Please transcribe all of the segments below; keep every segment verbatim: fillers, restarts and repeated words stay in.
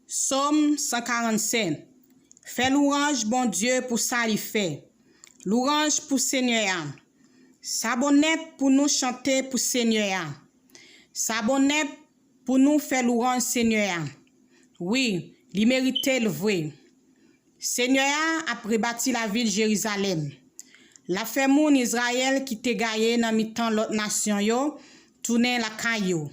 Sòm san karannsèt. Fè louwanj Bondye pou sa li fè. Louwanj pou Senyè a. Sa bon nèt pou nou chante pou Senyè a. Sa bon nèt pou nou fè louwanj Senyè a. Wi, li merite l vre. Senyè a ap rebati lavil Jerizalèm. L ap fè moun Izrayèl ki te gaye nan mitan lòt nasyon yo tounen lakay yo.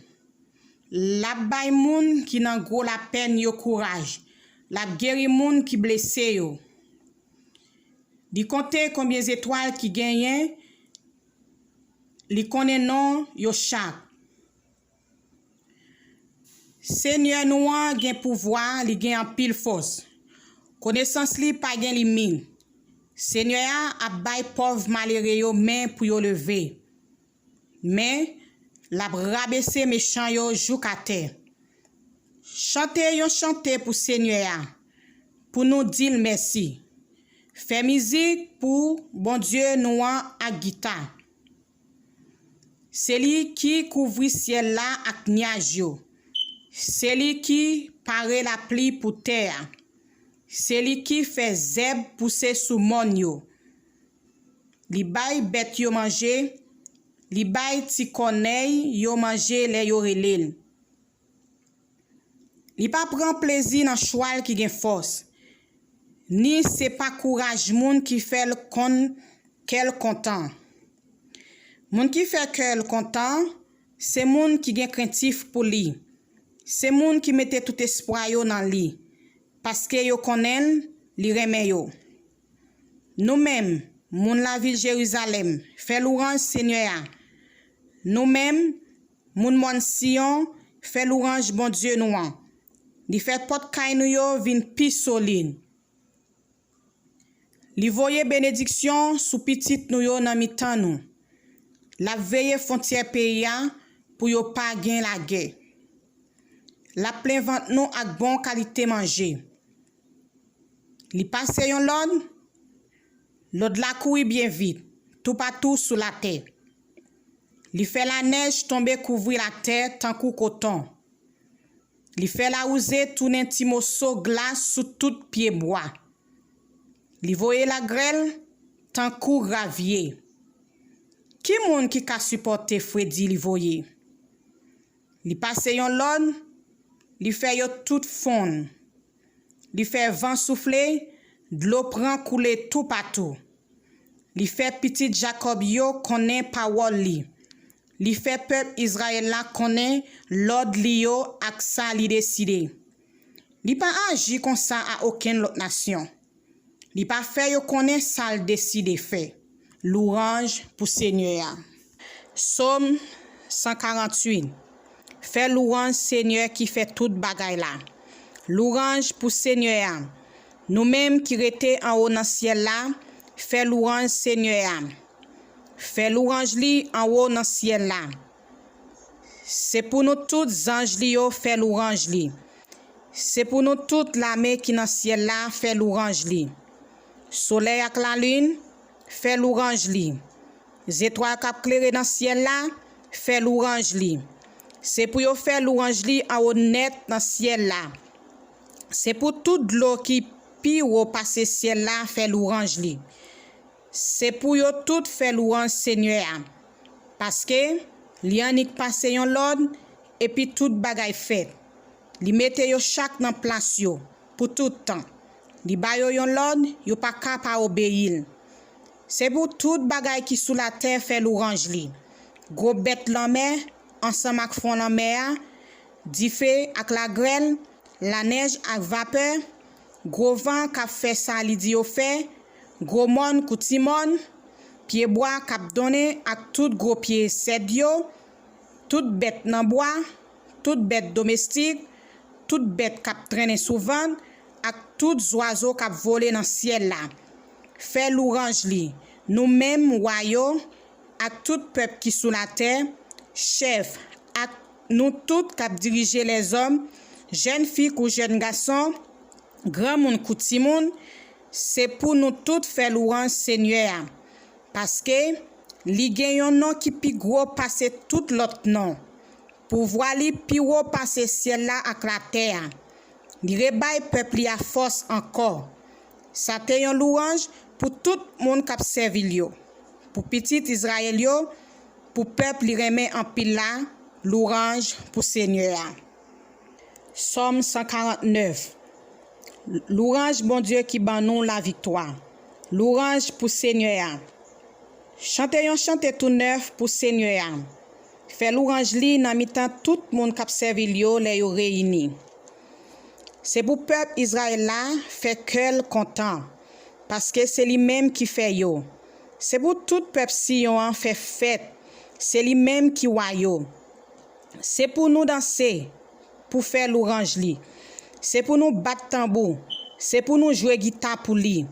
L ap bay moun ki nan gwo lapèn yo kouraj. L ap geri moun ki blese yo. Li konte konbyen zetwal ki genyen, li konnen non yo chak. Senyè nou an gen pouvwa, li gen anpil fòs. Konesans li pa gen limit. Senyè a ap bay pòv malere yo men pou yo leve. Men, l ap rabese mechan yo jouk atè. Chante yon chante pou Senyè a, pou nou di l mèsi. Fè mizik pou Bondye nou an ak gita. Se li ki kouvri syèl la ak nyaj yo. Se li ki pare lapli pou tè a. Se li ki fè zèb pouse sou mòn yo. Li bay bèt yo manje, li bay ti kònèy yo manje lè yo rele l. Li pa pran plezi nan chwal ki gen fòs, ni se pa kouraj moun ki fè l konn kè l kontan. Moun ki fè kè l kontan, se moun ki gen krentif pou li. Se moun ki mete tout espwa yo nan li, paske yo konnen l, li renmen yo. Nou menm, moun lavil Jerizalèm, fè louwanj Senyè a. Nou menm, moun mòn Siyon, fè louwanj Bondye nou an. Li fè pòt kay nou yo vin pi solid. Li voye benediksyon sou pitit nou yo nan mitan nou. L ap veye fwontyè peyi a pou yo pa gen lagè. L ap plen vant nou ak bon kalite manje. Li pase yon lòd, lòd la kouri byen vit, toupatou sou latè. Li fè lanèj tonbe kouvri latè tankou koton. Li fè lawouze tounen ti moso glas sou tout pyebwa. Li voye lagrèl tankou gravye. Ki moun ki ka sipòte fredi li voye? Li pase yon lòn, li fè yo tout fonn. Li fè van soufle, dlo pran koule toupatou. Li fè pitit Jakòb yo konnen pawòl li. Li fè pèp Izrayèl la konnen lòd li yo ak sa li deside. Li pa aji konsa a okenn lòt nasyon. Li pa fè yo konnen sa l deside fè. Louwanj pou Senyè a. Sòm san karanntuit. Fè louwanj Senyè ki fè tout bagay la. Louwanj pou Senyè a. Nou menm ki rete anwo nan syèl la, fè louwanj Senyè a. Fè louwanj li anwo nan syèl la. Se pou nou tout zanj li yo fè louwanj li. Se pou nou tout lame ki nan syèl la fè louwanj li. Solèy ak lalin, fè louwanj li. Zetwal k ap klere nan syèl la, fè louwanj li. Se pou yo fè louwanj li anwo nèt nan syèl la. Se pou tout dlo ki pi wo pase syèl la fè louwanj li. Se pou yo tout fè louwanj Senyè a, paske li annik pase yon lòd, epi tout bagay fèt. Li mete yo chak nan plas yo pou tout tan. Li ba yo yon lòd, yo pa ka pa obeyi l. Se pou tout bagay ki sou latè fè louwanj li. Gwo bèt lanmè ansanm ak fon lanmè a, dife ak lagrèl, lanèj ak vapè, gwo van k ap fè sa li di yo fè, gwo mòn kou ti mòn, pyebwa k ap donnen ak tout gwo pye sèd yo, tout bèt nan bwa, tout bèt domestik, tout bèt k ap trennen sou vant, ak tout zwazo k ap vole nan syèl la. Fè louwanj li, nou menm wa yo, ak tout pèp ki sou latè, chèf, ak nou tout k ap dirije lèzòm, jèn fi kou jèn gason, granmoun kou timoun, se pou nou tout fè louwanj Senyè a, paske li gen yon non ki pi gwo pase tout lòt non. Pouvwa li pi wo pase syèl la ak latè a. Li rebay pèp li a fòs ankò. Sa te yon louwanj pou tout moun k ap sèvi l yo, pou pitit Izrayèl yo, pou pèp li renmen anpil la, louwanj pou Senyè a. Sòm san karant nèf. Louwanj Bondye ki ban nou laviktwa. Louwanj pou Senyè a. Chante yon chante tou nèf pou Senyè a. Fè louwanj li nan mitan tout moun k ap sèvi l yo lè yo reyini. Se pou pèp Izrayèl la fè kè l kontan, paske se li menm ki fè yo. Se pou tout pèp Siyon an fè fèt, se li menm ki wa yo. Se pou nou danse pou fè louwanj li. Se pou nou bat tanbou, se pou nou jwe gita pou li.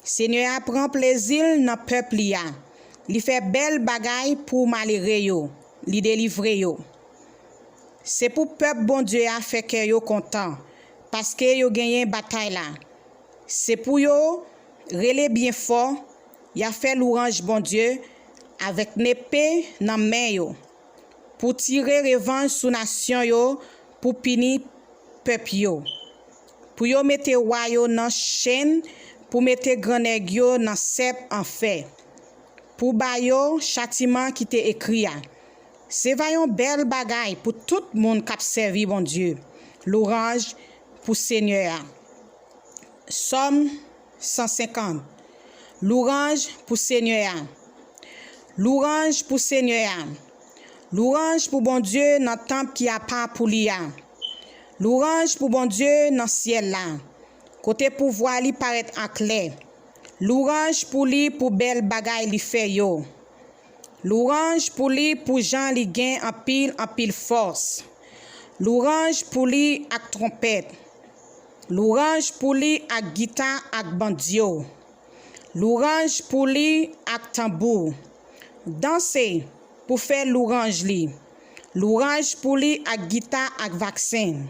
Senyè a pran plezi l nan pèp li a. Li fè bèl bagay pou malere yo, li delivre yo. Se pou pèp Bondye a fè kè yo kontan, paske yo genyen batay la. Se pou yo rele byen fò, y a fè louwanj Bondye avèk nepe nan men yo, pou tire revanj sou nasyon yo, pou pini pèp yo, pou yo mete wa yo nan chenn, pou mete grannèg yo nan sèp an fè, pou ba yo chatiman ki te ekri a. Se va yon bèl bagay pou tout moun k ap sèvi Bondye. Louwanj pou Senyè a. Sòm san senkant. Louwanj pou Senyè a. Louwanj pou Senyè a. Louwanj pou Bondye nan tanp ki apa pou li a. Louwanj pou Bondye nan syèl la, kote pouvwa li parèt aklè. Louwanj pou li pou bèl bagay li fè yo. Louwanj pou li pou jan li gen anpil, anpil fòs. Louwanj pou li ak twonpèt. Louwanj pou li ak gita ak bandyo. Louwanj pou li ak tanbou. Danse pou fè louwanj li. Louwanj pou li ak gita ak vaksen.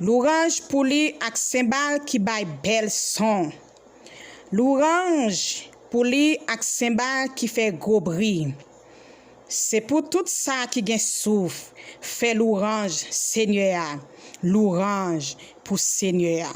Louwanj pou li ak senbal ki bay bèl son. Louwanj pou li ak senbal ki fè gwo bri. Se pou tout sa ki gen souf fè louwanj Senyè a. Louwanj pou Senyè a.